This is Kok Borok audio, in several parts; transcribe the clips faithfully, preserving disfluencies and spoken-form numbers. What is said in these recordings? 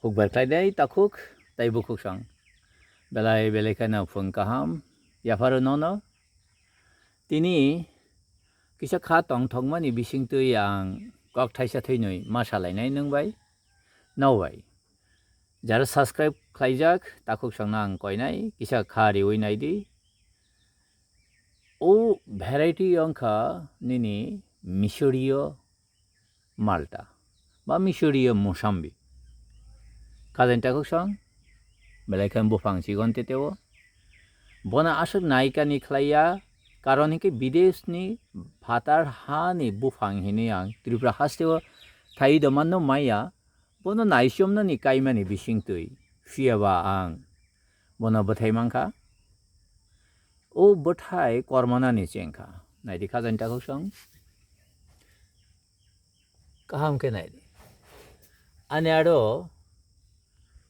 Hukbar khlainai takhuk tei bukhuk song. Belai belai kheno phung kaham yapharo nono. Tini kisa kha tongthokmani bisingtwi ang kok thaisa thwinwi ma salainai nwng bai, no bai. Jara subscribe khlaijak takhuk songno ang koinai kisa kha riwi naidi. O variety wngkha nini Missouri-o Malta ba Missouri-o Mosambi. Khajani takhuk song, belai khe buphang chikon tete o. Bono aswk naikani khlaiya, karon hinkhe bideshni phatar hani buphang hinwi ang Tripura hasteo thai domanno maya, bono naichomnani kaimani bisingtwi. Phiyaba ang bono bwthai mankha. O bwthai kormonani chengkha. Naidi khajani takhuk song. Kaham khe naidi. Ani aro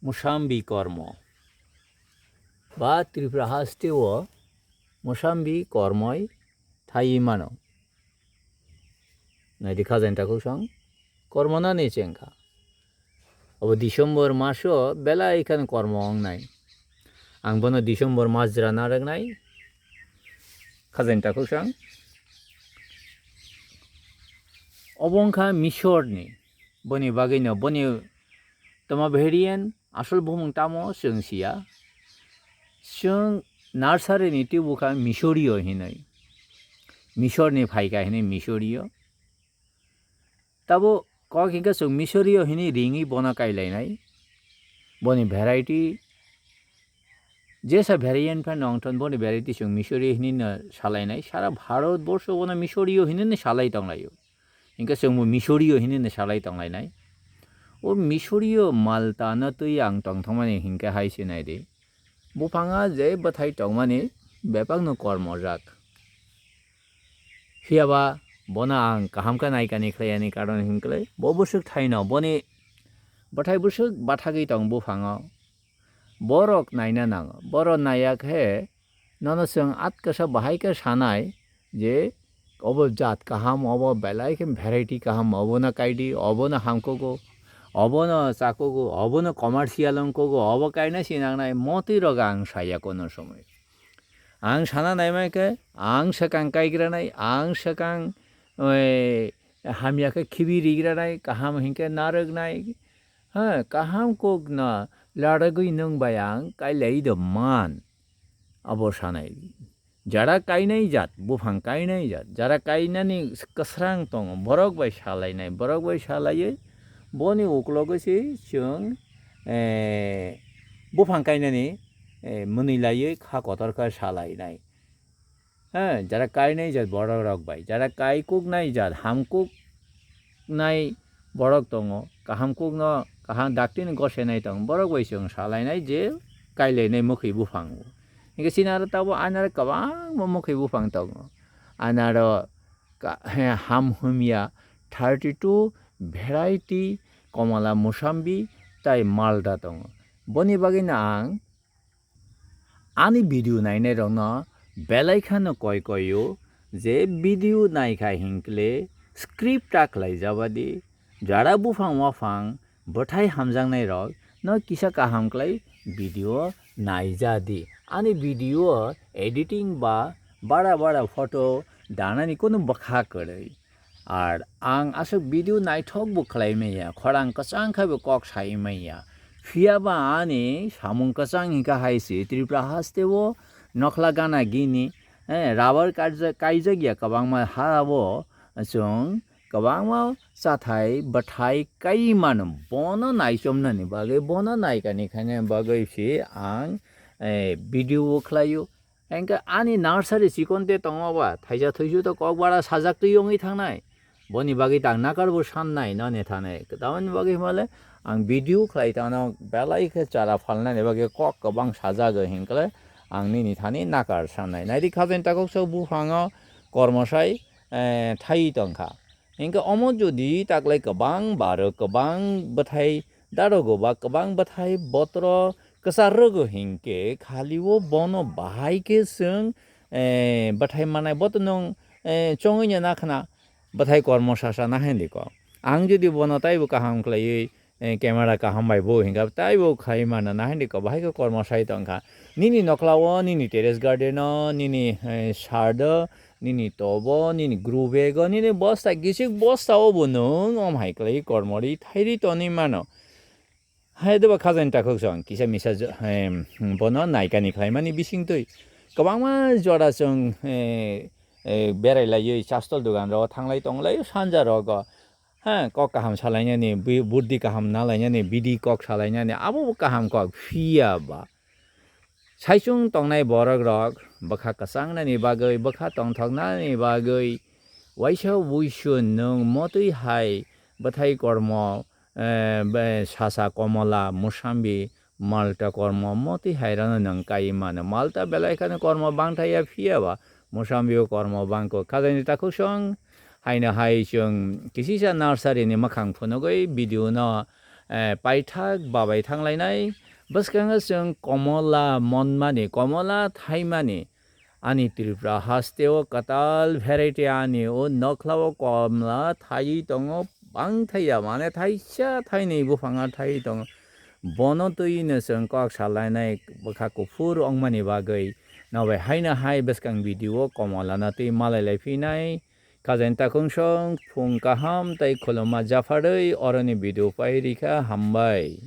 Mosambi kormo ba Tripura hasteo Mosambi kormoi thai mano. Naidi khajani takhuk song. Kormonani chengkha. Abo December maso belai khan kormo wngnai. Ang bono December mas jora narwknai. Khajani takhuk song. Obo wngkha Misorni. Boni bagwino boni toma variant asol bumung tamo chwng siya. Chwng nursery ni tubukha Misorio hinwi. Misorni phaikha hinwi Misorio. Tabo kok hinkhe chwng Misorio hinwi ringwi bono kailainai. Boni variety jesa variant phano wngthon, boni variety chwng Misorio hinwi no salainai. Sara Bharat borsho bono Misorio hinwi no salai tonglaio. Hinkhe chwngbo Misorio hinwi no salai tonglainai. O Misorio Malta no twi ang tongthokmani hinkhe hai se naidi. Buphanga je bwthai tongmani bebakno kormojak. Phiyaba bono ang kaham khe naikani khlaiyani karon hinkhe bo bwswk thaino boni bwthai bwswk bathagwi tong buphango. Borok naina nango. Borok naiya khe nono chwng atkasa bahai khe sanai je obo jat kaham, obo belai khe variety kaham, obono kaidi, obono hamkugo, obono chakugo, obono commercial wngkugo, obo kaina sinangnai, motwi rok ang saya kono somoi. Ang sana naimai khe, ang swkang kaigranai, ang swkang, oi, hamya khe khibi rigranai, kaham hinkhe narwknai, ha, kaham kokno laragwi nwng bai ang kailai do man, abo sanai. Jara kainai jat, buphang kainai jat, jara kainani kwsrang tongo, borok bai salainai, borok bai salaiwi boni uklogo se chwng, eh, buphang kainani, eh, mwnwi laiwi kha kotor khe salainai. Ha, jara kainai jat borok rok bai, jara kai kuknai jat, ham kuk nai borok tongo, kaham kukno kaham daktino gosenai tongo, borok bai chwng salainai je kailainai mwkhwi buphango. Hinkhe chini aro tabuk ani aro kwbangma mwkhwi buphang tongo. Ani aro ka-, he, ham humya thirty two variety komala, musambi tai malda tongo. Boni bagwino ang ani video nainairokno belai kheno koi koio je video naikha hinkle script ta khlaijabadi, jara buphang waphang bwthai hamjaknairok no kisa kaham khlai video naijadi. Ani video editing ba bara bara photo danani kunu bwkha kwrwi. Ar ang aswk video naithok bo khlai manya, khorang kwchang khai bo kok sai manya. Phiya ba ani samung kwchang hinkha hai se Tripura haste o nokhla gana gini, eh, rubber kaijak, kaijak ya kwbangma ha o chwng kwbangma chathai bwthai kai mano. Bono naichomnani bagwi, bono naikani khaina bagwi se ang, eh, video o khlaio. Hinkhe ani nursery chikon te tongo ba, thaisa thuisu to kok bara sajak twi wngwi thangnai. Boni bagwi tak nakar bo sannai, noni thanai. Tamoni bagwi himale ang video khlai tano belai khe chara phalnani bagwi kok kwbang sajago hinkhe ang nini thani nakar sannai. Naidi khaben takhuk sok buphango kormosai, eh, thai tongkha. Hinkhe omo jodi taklai kwbang baro kwbang bwthai darogo ba kwbang bwthai botoro kwchar rwgo hinkhe khali o bono bahai khe chwng, eh, bwthai manai boto nwng, eh, chongwi nya nakhna bwthai kormo sasa nahaindiko. Ang jodi bono taibo kaham khlaiwi eh, camera kaham bai bo hinkha taibo khai mano, nahaini ko bahai khe kormo sai tongkha. Nini nokhla o, nini terrace garden o, nini, eh, sar do, nini tob o, nini grow bag o, nini bosta, kisik bosta o bo nwng om hai khlai kormo ri thai ri tonwi mano. Hai doba khajani takhuk song kisa misa jo-, em, bono naikani khlaimani bisingtwi kwbangma jora chwng, eh, eh, berai laiwi chastol dogan rok thanglai tonglai sanja rogo. Ha, kok kaham salainani, bi-, burdi kaham nalainani, bidi kok salainani, abo bo kaham kok phiya ba. Saichung tongnai borok rok bwkha kwchangnani bagwi, bwkha tongthoknani bagwi, waisa wuisu nwng motwi hai bwthai kormo, eh, be-, sasa, komola, musambi, malta kormo motwi hai rano nwng kai mano. Malta belai kheno kormo bangthai ya phiya ba, musambi o kormo bangkho. Khajani takhuk song haino hai chwng kisisa nursery ni mwkhang phunugwi video no, eh, paithak babai thanglainai. Bwskango chwng komola monmani, komola thaimani. Ani Tripura haste o kwtal variety ani o nokhla o komola thaiwi tongo, bangthai ya mane thaisa thainwi buphang a thaiwi tongo. Bono twi no chwng kok salainai bwkha kuphur wngmani bagwi. Nobai haino hai bwskang video o komola no twi malai lai phinai. Khajani takhuk song phung kaham tei khuluma japharwi oroni video pai rikha, hambai.